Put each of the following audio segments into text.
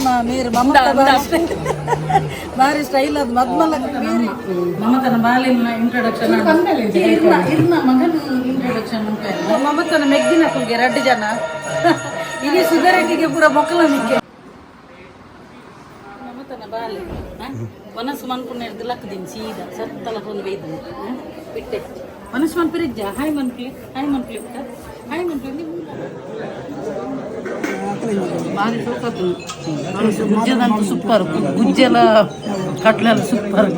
ನಮ್ಮ ಮೇರು ಮಮತಾ ಬಾರಿ ಸ್ಟೈಲ್ ಅದು ಮದ್ಮಲ್ಲ ಮೇರಿ ಮಮತನ ಬಾಲಿನ ಇಂಟ್ರೊಡಕ್ಷನ್ ಇರ್ನ ಇರ್ನ ಮಗನ ಇಂಟ್ರೊಡಕ್ಷನ್ ಮಮತನ ಮೆಗ್ಗಿನ ಕುಲ್ಗೆ ರಡ್ಡು ಜನ ಇಡೀ ಸುಧಾರಣಿಗೆ ಪೂರ ಮೊಕ್ಕಲ ನಿಕ್ಕೆ ಮಮತನ ಬಾಲೆ ಮನಸ್ಸು ಮನ್ಪುನ ಹಿಡ್ದು ಲಕ್ಕದಿನಿ ಸೀದಾ ಸತ್ತಲ ಫೋನ್ ಬೈದು ಬಿಟ್ಟೆ ಮನಸ್ಸು ಮನ್ಪಿರಿಜ್ಜ ಹಾಯ್ ಮನ್ಪ್ಲಿ ಹಾಯ್ ಮನ್ಪ್ಲಿ ಪುಟ್ಟ ಹಾಯ್ ಮನ್ಪ್ಲಿ. ಭಾರಿ ಸೋಕತ್ತು ಗುಜ್ಜದಂತೂ ಸೂಪರ್, ಗುಜ್ಜೆಲ್ಲ ಕಟ್ಲೆಲ್ಲ ಸೂಪರ್.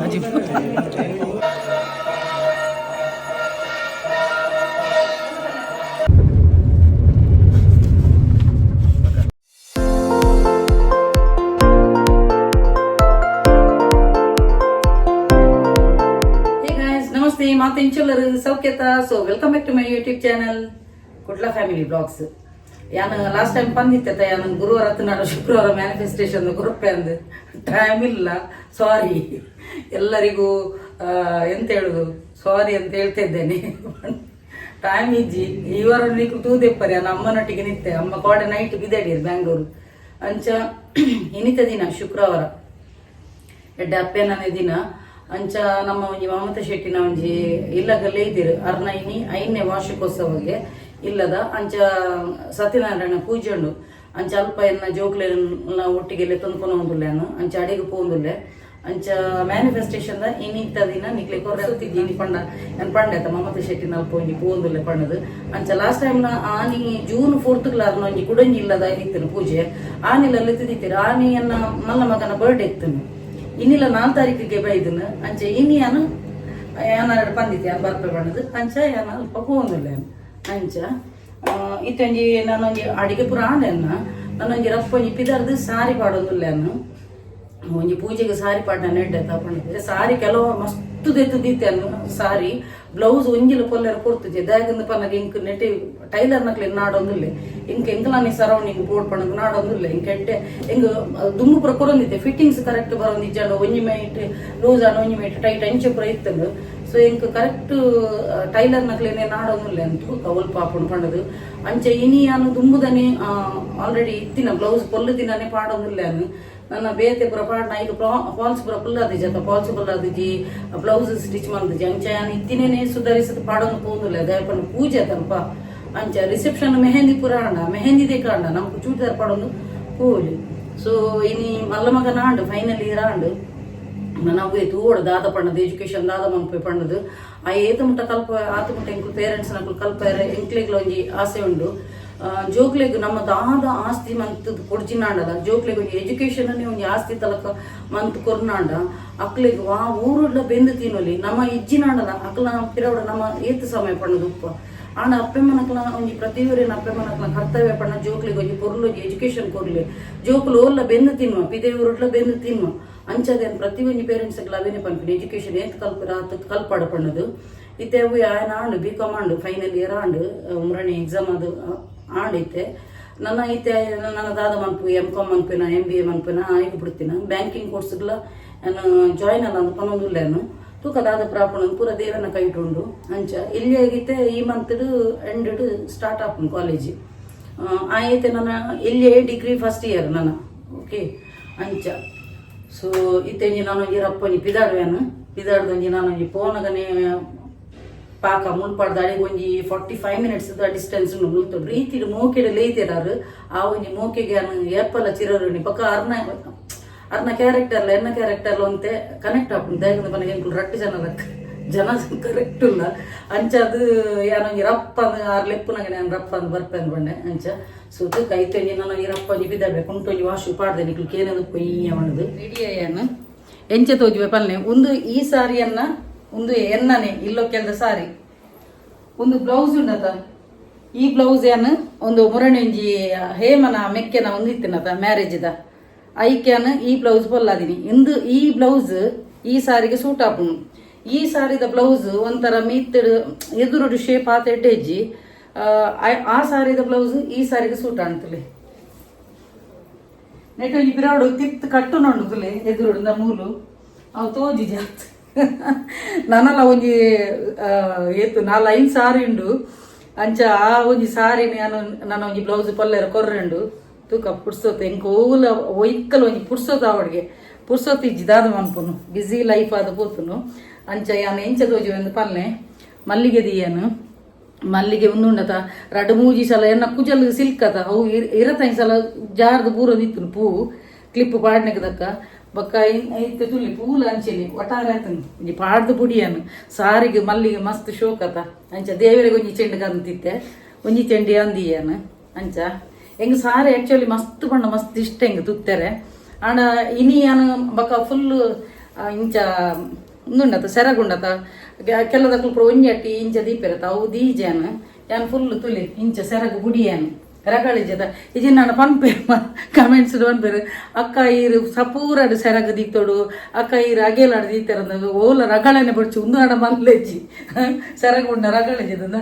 Hey guys, ನಮಸ್ತೆ. ಮಾತು ಸೌಖ್ಯತ. So welcome back to my YouTube channel Kudla family blogs. ಯಾನ್ ಲಾಸ್ಟ್ ಟೈಮ್ ಪಂದಿತ್ತೆ, ಯಾನ್ ಗುರುವಾರ ಹತ್ತು ಶುಕ್ರವಾರ ಮ್ಯಾನಿಫೆಸ್ಟೇಷನ್ ಕೊರಪೆ ಅಂದ್ ಟೈಮ್ ಇಲ್ಲ. ಸಾರಿ ಎಲ್ಲರಿಗೂ. ಎಂತ ಹೇಳುದು, ಸಾರಿ ಅಂತ ಹೇಳ್ತಾ ಇದ್ದೇನೆ. ಟೈಮ್ ಇಜ್ಜಿ. ಈ ವಾರ ನೀಕು ತೂದೆಪ್ಪರಿ ನಾನು ಅಮ್ಮನೊಟ್ಟಿಗೆ ನಿತ್ತೆ. ಅಮ್ಮ ಕೋಡೆ ನೈಟ್ ಬಿದಡಿಯರು ಬ್ಯಾಂಗ್ಳೂರು. ಅಂಚ ಇನ್ನಿತ ದಿನ ಶುಕ್ರವಾರ ಎಡ್ಡೆ ಅಪ್ಪೆನನೆ ದಿನ. ಅಂಚ ನಮ್ಮ ಒಂಜಿ ಮಮತಾ ಶೆಟ್ಟಿನ ಒಂಜಿ ಇಲ್ಲಗಲ್ಲೇ ಇದ್ದೀರು ಅರ್ನ ಇನಿ ಐದನೇ ವಾರ್ಷಿಕೋತ್ಸವಕ್ಕೆ ಇಲ್ಲದ. ಅಂಚ ಸತ್ಯನಾರಾಯಣ ಪೂಜೆ ಉಂಡು. ಅಂಚ ಅಲ್ಪ ಎನ್ನ ಜೋಕ್ಲೆನ ಒಟ್ಟಿಗೆ ತಂದ್ಕೊಂಡು ಹೋಗುಲ್ಲೇನು. ಅಂಚ ಅಡಿಗೆ ಪೋಂದುಲ್ಲೆ. ಅಂಚ ಮ್ಯಾನಿಫೆಸ್ಟೇಷನ್ the ಇನ್ನಿತ್ತ ದಿನ ನಿಕ್ಲೆ ಕೊರ್ರೆ ಪಂಡ ಏನ್ ಪಂಡೆ ಆತ ಮಮತಾ ಶೆಟ್ಟಿನ ಅಲ್ಪ ಒಂಜಿ ಪೋಂದುಲ್ಲೆ ಪಂಡದು. ಅಂಚ ಲಾಸ್ಟ್ ಟೈಮ್ ಆನಿ ಜೂನ್ 4 ಅರ್ನ ಒಂಜಿ ಕುಡಂಜಿ ಇಲ್ಲದ ಇತ್ತನು ಪೂಜೆ. ಆನಿಲಲ್ಲಿ ತಿದ್ದಿತ್ತೀರ ಆನಿಯನ್ನ ಮಲ್ಲ ಮಗನ ಬರ್ಡೇ ಇತ್ತನು. ಇನ್ನಿಲ್ಲ 4 ತಾರೀಕಿಗೆ ಬೈದನು. ಅಂಚೆ ಇನಿ ಯಾನು ಯಾನಾರು ಪಂದಿತ್ತೆ ಯಾನ್ ಬರ್ಪೆ ಪಂಡದು. ಅಂಚ ಯಾನ ಅಲ್ಪ ಪೋಂದುಲ್ಲೆ. ಅಂಚ ಇತ್ತೊಂಜಿ ನಾನೊಂಜಿ ಅಡಿಗೆ ಪೂರ ಆಂಡೆನ್ನ ನಾನೊಂಜಿ ರಪ್ಪ ಒಂಜಿ ಪಿದರ್ದು ಸಾರಿ ಪಾಡೊಂದುಲ್ಲೆ. ಅನ್ನು ಒಂಜಿ ಪೂಜೆಗೆ ಸಾರಿ ಪಾಡ್ನ ನೆಡ್ಡೆ ತಗೊಂಡಿದ್ದೆ. ಸಾರಿ ಕೆಲವು ಮಸ್ತ್ ದೆತ್ತು ದೀತೆ ಅನ್ನು. ಸಾರಿ ಬ್ಲೌಸ್ ಒಂಜಿಲ ಪೊಲ್ಲೆರ ಕೊಡ್ತುಜೆ. ದಾಯಗಂದ ಪನ್ನಗ ಇಂಕ್ ನೆಟ್ಟಿ ಟೈಲರ್ ನಕ್ಲೆ ನಾಡೊಂದುಲ್ಲೆ. ಇಂಕ್ ಎಂಕಲಾನಿ ಸರೌಂಡಿಂಗ್ ಬೋರ್ಡ್ ಪಣಗ್ ನಾಡೊಂದುಲ್ಲೆ. ಇಂಕ್ ಎಡ್ಡೆ ಎಂಗ್ ದುಮ್ಮು ಪೂರ ಕೊರೊಂದಿತ್ತೆ. Fittings correct ಬರೋಂದಿಜ್ಜಂಡ. ಒಂಜಿ ಮೈಟ್ ಲೂಸ್ ಆಂಡ, ಒಂಜಿ ಮೈಟ್ ಟೈಟ್, ಅಂಚೆ ಪೂರ ಇತ್ತಂಡು. ಸೊ ಎಂಕ್ ಕರೆಕ್ಟ್ ಟೈಲರ್ ನಕ್ಲೆನೆ ನಾಡೊಂದುಲ್ಲೆ ಅಂತ ಒಲ್ಪ ಆಪುಂಡು ಪಂಡದು. ಅಂಚೆ ಇನಿ ಯಾನು ದುಂಬುದನೆ ಆಲ್ರೆಡಿ ಇತ್ತಿನ ಬ್ಲೌಸ್ ಪೊಲ್ಲು ದಿನನೇ ಪಾಡೊಂದುಲ್ಲೆ. ಅನ್ನು ನನ್ನ ಬೇತೆ ಪೂರ ಪಾಡ್ನ ಈಗ ಫಾಲ್ಸ್ ಪೂರ ಫುಲ್ ಜತ ಫಾಲ್ಸ್ ಫುಲ್ ಬ್ಲೌಸ್ ಸ್ಟಿಚ್ ಮಂದಿಜಿ. ಅಂಚ ಯಾನ್ ಇತ್ತಿನೇನೆ ಸುಧಾರಿಸದ್ ಪಾಡೊಂದು ಪೋಂದುಲ್ಲೆ. ದಯಪಂಡ ಪೂಜೆ ತಲ್ಪ. ಅಂಚ ರಿಸೆಪ್ಷನ್ ಮೆಹಂದಿ ಪೂರ ಆಂಡ, ಮೆಹಂದಿ ಕಾಂಡ ನಮ್ಗೆ ಚೂಡಿದಾರ್ ಪಾಡೊಂದು ಪೋಲಿ. ಸೊ ಇನಿ ಮಲ್ಲ ಮಗನ ಆಂಡು, ಫೈನಲ್ ಇಯರ್ ಆಂಡು. ನಾವು ತೂವೊಡು ದಾದ ಪಂಡದು, ಎಜುಕೇಶನ್ ದಾದ ಮನ್ಪೆ ಪಂಡದು. ಆ ಏತ ಮುಟ್ಟ ಕಲ್ಪ ಆತ ಮುಟ್ಟ ಎಂಕ್ಲು ಪೇರೆಂಟ್ಸ್ ನಕುಲು ಕಲ್ಪರೆ ಎಂಕ್ಲೆಗ್ಲ ಒಂಜಿ ಆಸೆ ಉಂಡು. ಜೋಕ್ಲೆಗ್ ನಮ್ಮ ದಾದ ಆಸ್ತಿ ಮಂತ್ ಕೊಡ್ಜಿನಾಂಡಲ ಜೋಕ್ಲೆಗ್ ಒಂಜಿ ಎಜುಕೇಶನ್ ಒಂಜಿ ಆಸ್ತಿ ತಲಕ ಮಂತ್ ಕೊರ್ನಾಂಡ ಅಕ್ಲೆಗ್ ವಾ ಊರುಡ್ಲ ಬೆಂದು ತಿನ್ನೊಲಿ. ನಮ್ಮ ಇಜ್ಜಿನಾಂಡಲ ಅಕ್ಲ ಪಿರವಡ ನಮ್ಮ ಏತ್ ಸಮಯ ಪಣ್ಣದು ಉಪ್ಪ. ಆಂಡ ಅಪ್ಪೆಮ್ಮನಕ್ಲ ಒಂಜಿ ಪ್ರತಿಯೊರಿನ ಅಪ್ಪೆಮ್ಮನಕ್ಲ ಕರ್ತವ್ಯ ಪಣ್ಣ ಜೋಕ್ಲೆಗ್ ಒಂಜಿ ಪೊರ್ಲು ಒಂಜಿ ಎಜುಕೇಶನ್ ಕೊರ್ಲಿ. ಜೋಕುಲು ಓಲ್ಲ ಬೆಂದು ತಿನ್ನುವ, ಪಿದೆ ಊರುಡ್ಲ ಬೆಂದು ತಿನ್ನುವ. ಅಂಚದೇನ್ ಪ್ರತಿ ಒಂಜಿ ಪೇರೆಂಟ್ಸ್ ಅವೇನೆ ಪನ್ಪಿನ, ಎಜುಕೇಶನ್ ಏತ್ ಕಲ್ಪರ ಆತ್ ಕಲ್ಪಾಡ ಪಣ್ಣದು. ಇತ್ತೆ ಅವು ಆಯನ ಆಂಡು, ಬಿ ಕಾಮ್ ಆಂಡು, ಫೈನಲ್ ಇಯರ್ ಆಂಡು, ಮುರಣಿ ಎಕ್ಸಾಮ್ ಅದು ಆಂಡ್. ಇತ್ತೆ ನನ್ನ ಇತ್ತೆ ನನ್ನ ದಾದ ಮನ್ಪು, ಎಂ ಕಾಮ್ ಮನ್ಪಿನ, ಎಂ ಬಿ ಎ ಮನ್ಪಿನ ಆಯ್ಕೆ ಬಿಡ್ತೀನ. ಬ್ಯಾಂಕಿಂಗ್ ಕೋರ್ಸ್ಗ್ಲ ನಾನು ಜಾಯ್ನ್ ಅಲ್ಲ ಅಂತ ಪನೊಂದುಲ್ಲೇನು. ತೂಕ ದಾದ ಪ್ರಾಪಣ ಪೂರ ದೇವನ ಕೈಟುಂಡು. ಅಂಚ ಇಲ್ಲಿ ಆಗಿತ್ತೆ ಈ ಮಂತ್ ಎಂಡ್ ಸ್ಟಾರ್ಟ್ ಆಪುಂಡು ಕಾಲೇಜ್. ಆಯ್ತೆ ನನ್ನ ಇಲ್ಲಿ ಡಿಗ್ರಿ ಫಸ್ಟ್ ಇಯರ್ ನನ್ನ. ಓಕೆ, ಅಂಚ ಸೊ ಇತ್ತೆಂಜಿ ನಾನೊಂಜಿ ರಪ್ಪೊಂಜಿ ಪಿದಾಡುವೆನು. ಪಿದಾಡ್ದೊಂಜಿ ನಾನೊಂಜಿ ಪೋನಗನೆ ಪಾಕ ಮುಲ್ಪಾಡ್ದ ಅಡಿಗೆ ಒಂಜಿ 45 ಮಿನಿಟ್ಸ್ ಡಿಸ್ಟೆನ್ಸ್ ಉಂಡು ಮುಲ್ತು. ರೀತಿಡ್ ಮೋಕೆಡ್ ಲೇತಿರಾರು. ಆ ಒಂಜಿ ಮೋಕೆಗೆ ಅನು ಏಪಲ ಚಿರರುಣಿ. ಬೊಕ್ಕ ಅರ್ನ ಅರ್ನ ಕ್ಯಾರೆಕ್ಟರ್ ಎನ್ನ ಕ್ಯಾರೆಕ್ಟರ್ ಒಂತೆ ಕನೆಕ್ಟ್ ಆಪುಂಡು. ದಾಯೆಗಂದ ಪನಗ ಎಂಕುಲು ರಟ್ಟಿ ಜನ ಲಕ್ಕ ಜನ ಕರೆಕ್ಟ್ ಇಲ್ಲ. ಅಂಚ ಅದು ಯಾನೊಂಜಿ ರಪ್ಪ ಅಂದ್ ಆರ್ ಲೆಪ್ಪುನಗ ನಾನು ರಪ್ಪ ಅಂದ್ ಬರ್ಪೆ ಅಂದ್ ಬಂಡೆ. ಅಂಚ ಸೂತು ಕೈತೊಂಜಿ ನಾನು ಈ ರಪ್ಪ ಒಂಜಿ ಬಿದ್ದಾಡ್ಬೆ. ಕುಂಟೊಂಜಿ ವಾಶು ಪಾಡ್ದೆ. ನಿಕ್ಲು ಕೇನದು ಕೊಯ್ಯ ಮಣದು ರೆಡಿ ಅಯ್ಯನ ಎಂಚ ತೋಜುವೆ ಪಲ್ಲೆ. ಒಂದು ಈ ಸಾರಿಯನ್ನ ಒಂದು ಎನ್ನನೆ ಇಲ್ಲೋ ಕೆಲ್ದ ಸಾರಿ. ಒಂದು ಬ್ಲೌಸ್ ಉಂಡತ. ಈ ಬ್ಲೌಸ್ ಏನು ಒಂದು ಮುರಣಿ ಒಂಜಿ ಹೇಮನ ಮೆಕ್ಕೆನ ಒಂದು ಇತ್ತಿನತ ಮ್ಯಾರೇಜ್ದ ಐಕ್ಯಾನ ಈ ಬ್ಲೌಸ್ ಪೊಲ್ಲಾದಿನಿ. ಇಂದು ಈ ಬ್ಲೌಸ್ ಈ ಸಾರಿಗೆ ಸೂಟ್ ಆಪುಂಡು. ಈ ಸಾರಿದ ಬ್ಲೌಸ್ ಒಂಥರ ಮೀತ್ತಡ್ ಎದುರುಡು ಶೇಪ್ ಆತ ಎಡ್ಡೆಜ್ಜಿ. ಆ ಸಾರಿದ ಬ್ಲೌಸ್ ಈ ಸಾರಿಗೆ ಸೂಟ್ ಆಣ್ತಲೆ. ನೆಟ್ ಒಂಜಿ ಪಿರಾಡು ತಿತ್ತು ಕಟ್ಟು ನೋಡುದುಲೆ ಎದುರುಡು ಮೂಲು ಅವು ತೋಜಿ ಜಾತ್. ನನಲ ಒಂಜಿ ಏತು ನಾಲ್ ಐನ್ ಸಾರಿ ಉಂಡು. ಅಂಚ ಆ ಒಂಜಿ ಸಾರಿ ನಾನು ನನ್ನ ಒಂಜಿ ಬ್ಲೌಸ್ ಪೊಲ್ಲೆರ ಕೊರ್ರೆಂಡು. ತೂಕ ಪುರ್ಸೊತ್ತು ಎಂಕ್ ಓಲ ಒಯ್ಕಲ್ ಒಂಜಿ ಪುರ್ಸೊತ್ತು ಆವಡ್ಗೆ ಪುರ್ಸೊತ್ತು ಇಜ್ಜಿ ದಾದ ಮನ್ಪುನು ಬಿಸಿ ಲೈಫ್ ಆದ್ ಪೋತುನು. ಅಂಚ ಯಾನ್ ಎಂಚ ತೋಜುವೆ ಪಲ್ಲೆ ಮಲ್ಲಿಗೆ ದಿಯನು ಮಲ್ಲಿಗೆ ಉಂದುಂಡತ ರಡ್ಡ್ ಮೂಜಿ ಸಲ ಎನ್ನ ಕುಜಲ್ ಸಿಲ್ಕತ ಅವು ಇರತೈನ್ ಸಲ ಜಾರ್ದ್ ಬೂರೊಂದಿತ್ತುನು ಪೂ ಕ್ಲಿಪ್ ಪಾಡ್ನೆಗ್ ದಕ್ಕ ಬೊಕ್ಕ ಇತ್ತೆ ತುಲಿ ಪೂಲ ಅಂಚೆನೆ ಒಟ್ಟಾರೆ ಆತುಂಡು ಒಂಜಿ ಪಾಡ್ದ್ ಬುಡಿಯನು ಸಾರಿಗೆ ಮಲ್ಲಿಗೆ ಮಸ್ತ್ ಶೋಕತ. ಅಂಚ ದೇವರಿಗೆ ಒಂಜಿ ಚೆಂಡು ಕಂತಿತ್ತೆ ಒಂಜಿ ಚೆಂಡು ಅಂದಿಯನು. ಅಂಚ ಎಂಗ್ ಸಾರಿ ಆಕ್ಚುಲಿ ಮಸ್ತ್ ಬಣ್ಣ ಮಸ್ತ್ ಇಷ್ಟ ಎಂಗ್ ತುತ್ತೆರೆ. ಆಂಡ ಇನಿ ಯಾನ್ ಬೊಕ್ಕ ಫುಲ್ ಇಂಚ ಉಂದುಂಡತ ಸೆರಗುಂಡತ ಕೆಲದಕ್ಲು ಪೂರ ಒಂಜಿ ಅಟ್ಟಿ ಇಂಚ ದೀಪೆರತ ಅವು ದೀಜಾನ್ ಯಾನ್ ಫುಲ್ ತುಲಿ ಇಂಚ ಸೆರಗು ಬುಡಿಯಾನ್ ರಗಳಿಜದ ಇಜಿ ನಾನು ಪನ್ಪೇರು ಕಮೆಂಟ್ಸ್ ಪನ್ಪೇರು ಅಕ್ಕ ಈರು ಸಪೂರಡ್ ಸೆರಗು ದೀತೋಡು ಅಕ್ಕ ಈರು ಅಗೇಲಾಡ್ ದೀತೆರಂದ ಓಲ ರಗಳನೆ ಬಡ್ಚು ಉಂದು ಆಡ ಮಲ್ಲೆಜ್ಜಿ ಸೆರಗುಂಡ ರಗಳಿಜದ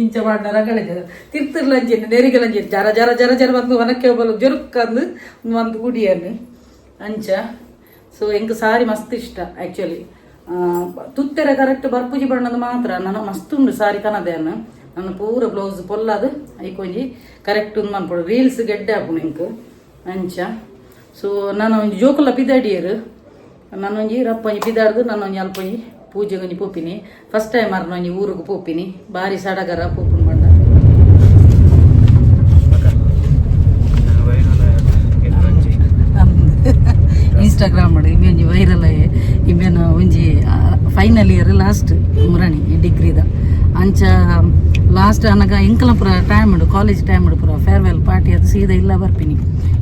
ಇಂಚ ಪಾಡ್ನ ರಗಳಿಜದ ತಿರ್ತುರ್ಲಂಚಿ ನೆರಿಗಲಂಚಿ ಜರ ಜರ ಜರ ಜರ ಬಂದು ಒನಕ್ಕೆ ಬಲು ಜೊರುಕ್ಕಂದು ಒಂದು ಗುಡಿಯನ್ನು. ಅಂಚ ಸೊ ಎಂಕ್ ಸಾರಿ ಮಸ್ತ್ ಇಷ್ಟ ಆ್ಯಕ್ಚುಲಿ. ತುತ್ತೆರೆ ಕರೆಕ್ಟ್ ಬರ್ಪುಜಿ ಬಣ್ಣದ ಮಾತ್ರ. ನಾನು ಮಸ್ತ್ ಉಂಡು ಸಾರಿ ಕನದೇನು ನನ್ನ ಪೂರ ಬ್ಲೌಸ್ ಪೊಲ್ಲದು ಐಕೊಂಜಿ ಕರೆಕ್ಟ್ ಉಂದು ಮನ್ಪೊಡು ರೀಲ್ಸ್ ಗೆಡ್ಡೆ ಆಪುಂಡು ಎಂಕ್. ಅಂಚ ಸೊ ನಾನು ಒಂಜಿ ಜೋಕುಲ ಪಿದಾಡಿಯರು ನಾನು ಒಂಜಿ ರಪ್ಪ ಒಂಜಿ ಪಿದಾಡ್ದು ನಾನು ಒಂಜಿ ಅಲ್ಪ ಒಂಜಿ ಪೂಜೆಗೆ ಒಂಜಿ ಪೋಪಿನಿ. ಫಸ್ಟ್ ಟೈಮ್ ಅರ್ನ ಒಂಜಿ ಊರುಗು ಪೋಪಿನಿ ಬಾರಿ ಸಡಗರ ಪೋಪುನು ಬಂಡ. ಇನ್ಸ್ಟಾಗ್ರಾಮ್ ಇಮೆ ಒಂಜಿ ವೈರಲ್ ಇಮೆನ ಒಂಜಿ ಫೈನಲ್ ಇಯರ್ ಲಾಸ್ಟ್ ಮುರಣಿ ಡಿಗ್ರಿದ. ಅಂಚ ಲಾಸ್ಟ್ ಅನಗ ಎಂಕಲ ಪೂರ ಟೈಮ್ ಉಂಡು ಕಾಲೇಜ್ ಟೈಮ್ ಉಂಡು ಪೂರ ಫೇರ್ವೆಲ್ ಪಾರ್ಟಿ ಅದು ಸೀದಾ ಇಲ್ಲ ಬರ್ಪಿನಿ.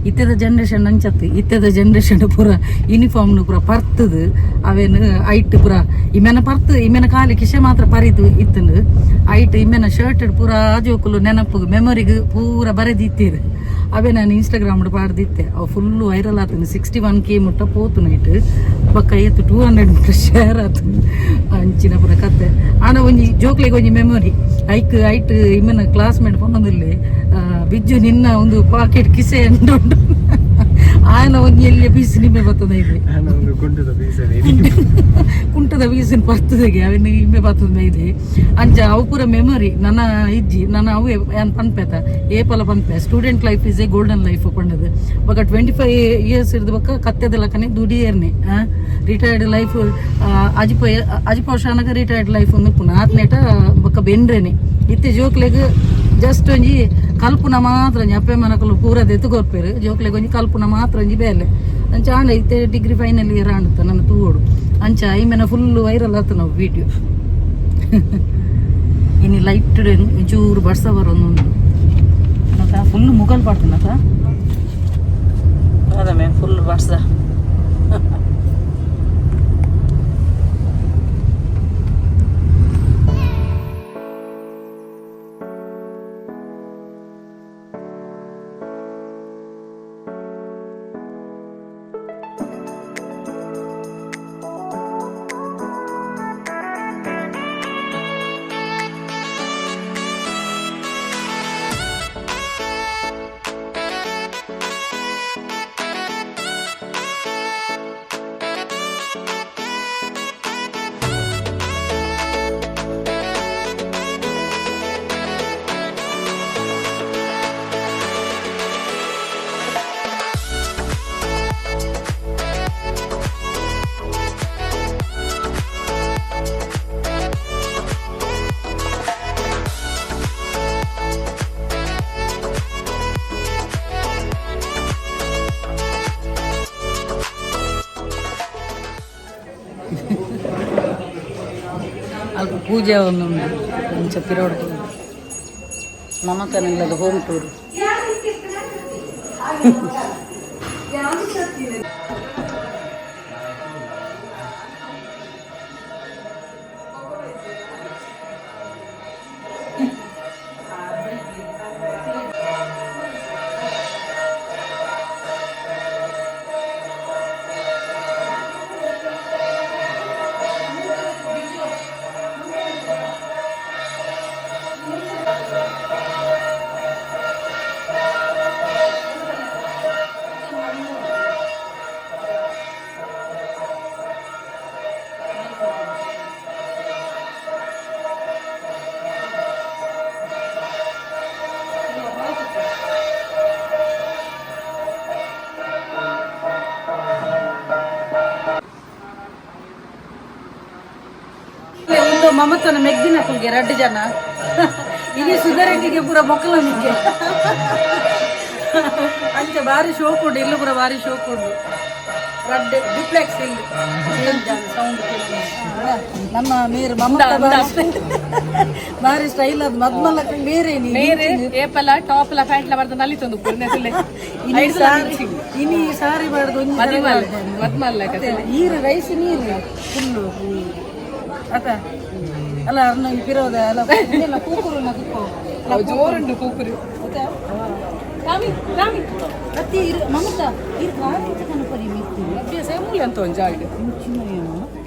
ಇತ್ತೆದ ಜನ್ರೇಷನ್ ಅಂಚತ್ತು ಇತ್ತೆದ ಜನ್ರೇಷನ್ ಪೂರ ಯೂನಿಫಾರ್ಮ್ ಪೂರ ಪರ್ತದು ಅವೇನು ಐಟ್ ಪೂರ ಇಮೆನ ಪರ್ತು ಇಮೆನ ಕಾಲಿ ಕಿಶೆ ಮಾತ್ರ ಪರಿತು ಇತ್ತುಂಡು ಐಟ್ ಇಮೆನ ಶರ್ಟ್ ಪೂರ ಜೋಕುಲು ನೆನಪು ಮೆಮೊರಿಗೆ ಪೂರ ಬರೆದಿತ್ತೀರು. ಅವೇ ನಾನು ಇನ್ಸ್ಟಾಗ್ರಾಮ್ ಪಾಡ್ದಿತ್ತೆ ಅವು ಫುಲ್ ವೈರಲ್ ಆತುಂಡು 61K ಮುಟ್ಟ ಪೋತು ನೈಟ್ ಬೊಕ್ಕ ಏತ್ 200 ಮುಟ್ಟ ಶೇರ್ ಆತುಂಡು ಅಂಚಿನ ಪೂರ ಕತೆ. ಆಂಡ ಒಂಜಿ ಜೋಕ್ಲೆಗ್ ಒಂಜಿ ಮೆಮೊರಿ ಐಕ್ ಐಟ್ ಇಮೆನ ಕ್ಲಾಸ್ಮೇಟ್ ಪನೊಂದುಲ್ಲೆ ಬಿಜ್ಜು ನಿನ್ನ ಒಂದು ಪಾಕೆಟ್ ಕಿಸೆ ಉಂಡು ಆಯನ ಒಂಜಿ ಎಲ್ಲಿಯ ಪೀಸ್ ನಿಂಬೆ ಬತ್ತದ ಇದೆ ಕುಂಟದ ಪೀಸಿನ ಪರ್ತದಗೆ ಅವೆನ್ ಇಂಬೆ ಬತ್ತದ ಇದೆ. ಅಂಚ ಅವು ಪೂರ ಮೆಮೊರಿ ನನ್ನ ಇಜ್ಜಿ ನನ್ನ ಅವು ಯಾನ್ ಪನ್ಪೇತ ಏಪಲ ಪನ್ಪೆ student life is a golden life ಪಂಡದು. ಬೊಕ 25 ಇಯರ್ಸ್ ಇರ್ದು ಬೊಕ ಕತ್ತೆದ ಲಕ್ಕನೆ ದುಡಿಯರ್ನೆ ರಿಟೈರ್ಡ್ ಲೈಫ್ ಅಜಿಪ ಅಜಿಪ ವರ್ಷ ಅನಗ ರಿಟೈರ್ಡ್ ಲೈಫ್ ಒಂದು ಪುನಃ ಆತ್ನೇಟ ಬೊಕ ಬೆನ್ರೆನೆ. ಇತ್ತೆ ಜೋಕ್ಲೆಗ್ ಜಸ್ಟ್ ಒಂಜಿ ಕಲ್ಪುನ ಮಾತ್ರ ಒಂಜಿ ಅಪ್ಪೆ ಮನಕುಲು ಪೂರ ದೆತ್ತು ಕೊರ್ಪೆರು ಜೋಕ್ಲೆಗ್ ಒಂಜಿ ಕಲ್ಪುನ ಮಾತ್ರ ಒಂಜಿ ಬೇಲೆ. ಅಂಚ ಆಂಡ ಇತ್ತೆ ಡಿಗ್ರಿ ಫೈನಲ್ ಇಯರ್ ಆಂಡುತ್ತ ನನ್ನ ತೂವೊಡು. ಅಂಚ ಐಮೆನ ಫುಲ್ ವೈರಲ್ ಆತು ನಾವು ವೀಡಿಯೋ. ಇನಿ ಲೈಟ್ ಚೂರು ಬರ್ಸ ಬರೋದು ಫುಲ್ ಮುಗಲ್ ಪಾಡ್ತಿನತ ಅದಮೆ ಫುಲ್ ಬರ್ಸ. ಅಲ್ಪ ಪೂಜೆ ಒಂದು ಅಂಚ ಪಿರೋಡ್ ಮಮತನಿಲ್ಲದ ಹೋಮ್ ಟೂರ್. ಮಮತನ ಮೆಗ್ದಿನ ಕುಲ್ಗೆ ರಡ್ಡು ಜನ. ಇನಿ ಸುಧರೆಡ್ಡಿಗೆ ಪೂರ ಮೊಕ್ಕಲ ನಿಕ್ಕೆ. ಅಂಚ ಬಾರಿ ಶೋಕ್ ಉಂಡು, ಇಲ್ಲು ಪೂರ ಬಾರಿ ಶೋಕ್ ಉಂಡು. ರಡ್ಡು ಡಿಪ್ಲೆಕ್ಸ್ ಇಲ್ಲು. ಸೌಂಡ್ ನಮ್ಮ ಮೇರು ಮಮತಾ ಬಾರಿ ಸ್ಟೈಲ್. ಅದು ಮದ್ಮಲ್ಲ ಬೇರೆ. ಮೇರೆ ಏಪಲ ಟಾಪ್ ಲ ಪ್ಯಾಂಟ್ ಲ ಬರ್ದ ನಲಿತೊಂದು ಪುರ್ನೆ. ಇನಿ ಸಾರಿ, ಇನಿ ಸಾರಿ ಬಾರ್ದು ಒಂಜಿ ಸಾರಿ ಬಾರ್ದು. ಮದ್ಮಲ್ಲ. ಅತ್ತೆ, ನೀರು ರೈಸ್ ನೀರು ಫುಲ್ಲು ಅತ್ತ ಅಲ್ಲ, ಅರ್ನ ಪಿರೋದ ಅಲ್ಲ, ಇದೆಲ್ಲ ಕೂಕುರು ನಗುಪ್ಪು. ಜೋರುಂಡು ಕೂಕುರು. ರಾಮಿ ರಾಮಿ. ಅತ್ತಿ ಇರು ಮಮತಾ, ಇರು ಕಾರಿಂಚ ಕನಪರಿ ಮಿತ್ತು. ಅಭ್ಯಾಸ ಮೂಲೆ ಅಂತ ಒಂಜಿ ಆಯ್ಡು.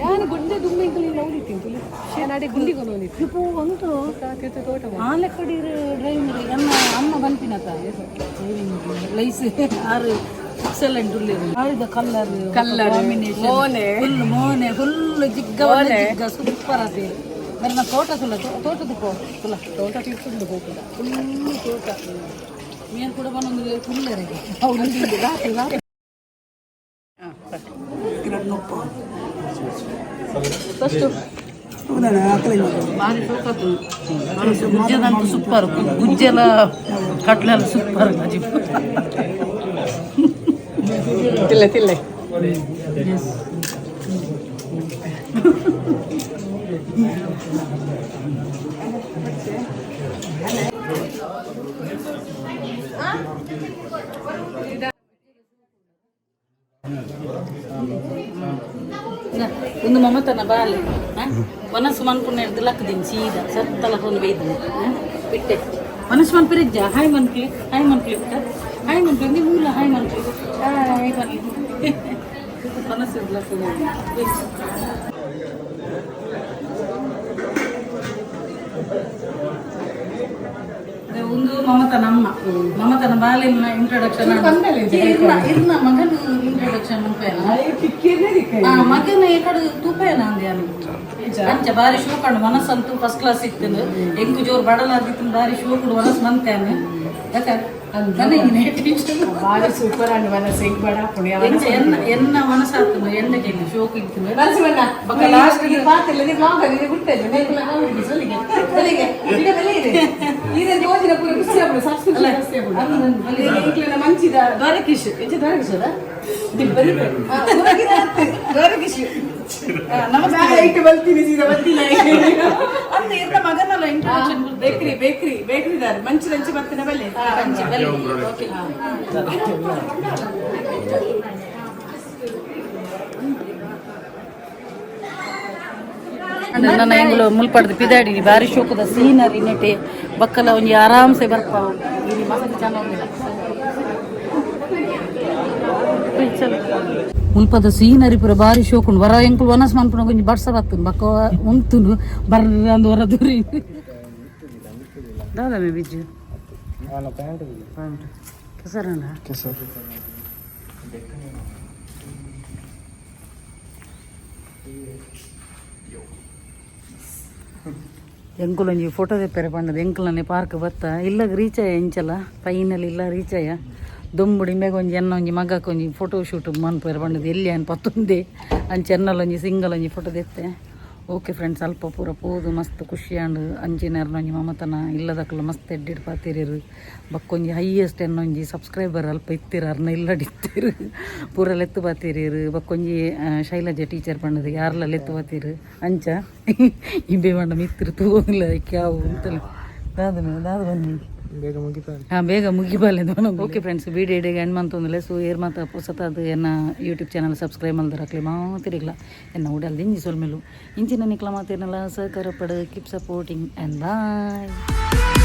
ಯಾನು ಗುಂಡೆ ದುಮ್ಮೆ ಇಂಕಲಿ ನೌಲಿತ್ತಿ ತುಲಿ ಶೇನಾಡೆ ಗುಂಡಿ ಕೊನೋಲಿತ್ತು. ಇಪ್ಪು ಒಂದು ತೋಟ. ಆಲೆ ಕಡೀರ್ ಡ್ರೈವಿಂಗ್ ಎನ್ನ ಅಮ್ಮ ಬಂಪಿನತ ಲೈಸ್ ಆರು ಎಕ್ಸಲೆಂಟ್ ಉಲ್ಲೇರು. ಆಳಿದ ಕಲ್ಲರ್. Colour, ಮೋನೆ. ಫುಲ್ ಮೋನೆ, ಫುಲ್ ಜಿಗ್ಗ ಜಿಗ್ಗ, ಸೂಪರ್ ಅದೇ. ನನ್ನ ತೋಟ ತುಲ, ತೋಟದ ಪೋ ತುಲ. ತೋಟ ತೀರ್ಕೊಂಡು ಹೋಗುದ. ಫುಲ್ ತೋಟ. ಮೇನ್ ಕೂಡ ಬಂದೊಂದು ಫುಲ್. ಹೌದು, ರಾತ್ರಿ ರಾತ್ರಿ ಫಸ್ಟ್ ಭಾರಿ ಶೋಕತ್ತು. ಗುಜ್ಜೆದಂತೂ ಸೂಪರ್, ಗುಜ್ಜೆಲ್ಲ ಕಟ್ಲೆಲ್ಲ ಸೂಪರ್. ತಿಲ್ಲೆ ತಿಲ್ಲೆ. ಒಂದು ಮಮತನ ಬಾಲೆ ಮನಸ್ಸು ಮನ್ಪುನ ಹಿಡ್ದು ಲಕ್ಕದಿನಿ ಸೀದಾ ಸತ್ತಲ ಫೋನ್ ಬೈದಿನಿ ಬಿಟ್ಟೆ. ಮನಸ್ಸು ಮನ್ಪಿರಿಜ್ಜ ಹಾಯ್ ಮನ್ಪಿ, ಹಾಯ್ ಮನ್ಪಿ ಬಿಟ್ಟ, ಹಾಯ್ ಮನ್ಪಿ ನೀವು ಮೂಲ, ಹಾಯ್ ಮನ್ಪಿ, ಹಾಯ್ ಮನ್ಪಿ. ಮನಸ್ಸು ಲಕ್ಕದ. ಒಂದು ಮಮತನ ಅಮ್ಮ, ಮಮತನ ಬಾಲಿನ ಇಂಟ್ರೊಡಕ್ಷನ್. ಇರ್ನ ಮಗನ ಇಂಟ್ರೊಡಕ್ಷನ್. ಮಗನ ಎಕಡೆ ತೂಪೇನ ಅಂದೆ ಅಂಚ ಬಾರಿ ಶೋಕಂಡು. ಮನಸ್ಸಂತೂ ಫಸ್ಟ್ ಕ್ಲಾಸ್ ಇತ್ತು. ಎಂಕು ಜೋರು ಬಡಲಾದಿತ್ತು. ಬಾರಿ ಶೋಕುಡು ಮನಸ್ಸು ಮಂತೇನೆ. ಬಾರಿ ಸೂಪರ್ ಅಂಡ್ ಮನಸ್ಸು ಹೆಂಗ್ ಬಡ ಪುಣ್ಯ. ಎಂಚ ಎನ್ನ ಎನ್ನ ಮನಸ್ಸಾತು ಎಣ್ಣೆಗೆ ಶೋಕ್ ಇತ್ತು. ಬೊಕ್ಕ ಲಾಸ್ಟ್ ಮಂಚಿದ ದ್ವಾರಕೀಶ್ ಎಂಚ ದ್ವಾರಕೀಶ್ ಅದ. ದ್ವಾರಕೀಶ್. ನಮಸ್ತೆ ಅಂತ ಇರ್ನ ಮಗನಲ್ಲ ಇಂಟ್ರೊಡಕ್ಷನ್. ಬೇಕರಿ ಬೇಕರಿ ಬೇಕರಿದಾರೆ ಮಂಚಿ ರಂಚಿ ಬರ್ತೀನಿ ಬಲ್ಲೆ. ಓಕೆ. ನನ್ನ ಎಂಗುಲು ಮುಲ್ಪಡ್ದು ಪಿದಾಡಿ. ಬಾರಿ ಶೋಕದ ಸೀನರಿ ನೆಟೆ. ಬಕ್ಕಲ ಒಂಜಿ ಆರಾಮ್ಸೆ ಬರ್ಪಾವು. ಇಲ್ಲಿ ಮಸ್ತ್ ಚೆನ್ನಾಗಿಲ್ಲ. ಮುಲ್ಪದ ಸೀನರಿ ಪೂರ ಬಾರಿ ಶೋಕುಂಡು. ವರ ಎಂಕುಲು ವನಸ್ ಮನ್ಪುನ ಒಂಜಿ ಬರ್ಸ ಬತ್ತುಂಡು. ಬಕ್ಕ ಉಂತುಂಡು ಬರ್ರ ಅಂದ್ ವರ ದೂರಿ. ದಾದ ಮೇ ಬಿಜ್ಜು ಕೆಸರಣ್ಣ. ಕೆಸರು. ಎಂಕುಲೊಂಜಿ ಫೋಟೋ ತೆಪ್ಪೆರೆ ಪಂಡದ ಎಂಕುಲನೆ ಪಾರ್ಕ್ ಬತ್ತ. ಇಲ್ಲಗ್ ರೀಚಯ ಎಂಚಲ ಫೈನಲ್ ಇಲ್ಲ ರೀಚಯ. ದೊಂಬುಡಿ ಇಂಬೆಗ್ ಒಂಜಿ ಎನ್ನ ಒಂಜಿ ಮಗಕ್ ಒಂಜಿ ಫೋಟೋ ಶೂಟ್ ಮನ್ಪೆರೆ ಪಂಡದ. ಎಲ್ಲಿ ಅನ್ ಪತ್ತೊಂದೆ. ಅಂಚ ಎನ್ನಲ ಒಂಜಿ ಸಿಂಗಲ್ ಒಂಜಿ ಫೋಟೋ ದೆತ್ತೆ. ಓಕೆ ಫ್ರೆಂಡ್ಸ್, ಅಲ್ಪ ಪೂರ ಪೋದು ಮಸ್ತ್ ಖುಷಿ ಆಂಡ್. ಅಂಚಿನಾರ್ನ ಒಂಜಿ ಮಮತನ ಇಲ್ಲದಕ್ಕಲು ಮಸ್ತ್ ಎಡ್ಡಿಡ್ ಪಾತಿರಿರು. ಬಕ್ಕೊಂಜಿ ಹೈಯೆಸ್ಟ್ ಎನ್ನೊಂಜಿ ಸಬ್ಸ್ಕ್ರೈಬರ್ ಅಲ್ಪ ಇತ್ತೀರ, ಅರ್ನ ಇಲ್ಲಡ್ ಇತ್ತೀರು. ಪೂರ ಲೆತ್ತು ಪಾತಿರಿರು. ಬಕ್ಕೊಂಜಿ ಶೈಲಜಾ ಟೀಚರ್ ಪಂಡದು ಯಾರ್ಲ ಲೆತ್ತು ಪಾತೀರು. ಅಂಚ ಇಂಬೆ ಪಂಡ ಮಿತ್ತಿರು ತೂವೊಂದಿಲ್ಲ ಕ್ಯಾವು ಅಂತಲ್ಲ. ದಾದ ದಾದ ಬನ್ನಿ. ಬೇಗ ಮುಗಿತಾ. ಹಾಂ, ಬೇಗ ಮುಗಿಬಾಲೆ. ಓಕೆ ಫ್ರೆಂಡ್ಸ್, ವಿಡಿಯೋ ಇಡೀ ಎಂಡ್ ಮಂತೊಂದುಲ್ಲೆ. ಸೊ ಏರ್ ಮಾತ ಪೊಸತಾದ್ ಎನ್ನ ಯೂಟ್ಯೂಬ್ ಚಾನಲ್ ಸಬ್ಸ್ಕ್ರೈಬ್ ಮಲ್ದರಕ್ಲೆ ಮಾತಿರಿಗ್ಲ ಎನ್ನ ಉಡಲ್ ದಿಂಜಿ ಸೊಲ್ಮೆಲು. ಇಂಚಿನ ನಿಕ್ಲ ಮಾತೇನಲ್ಲ ಸಹಕಾರ ಪಡು. Keep supporting and bye.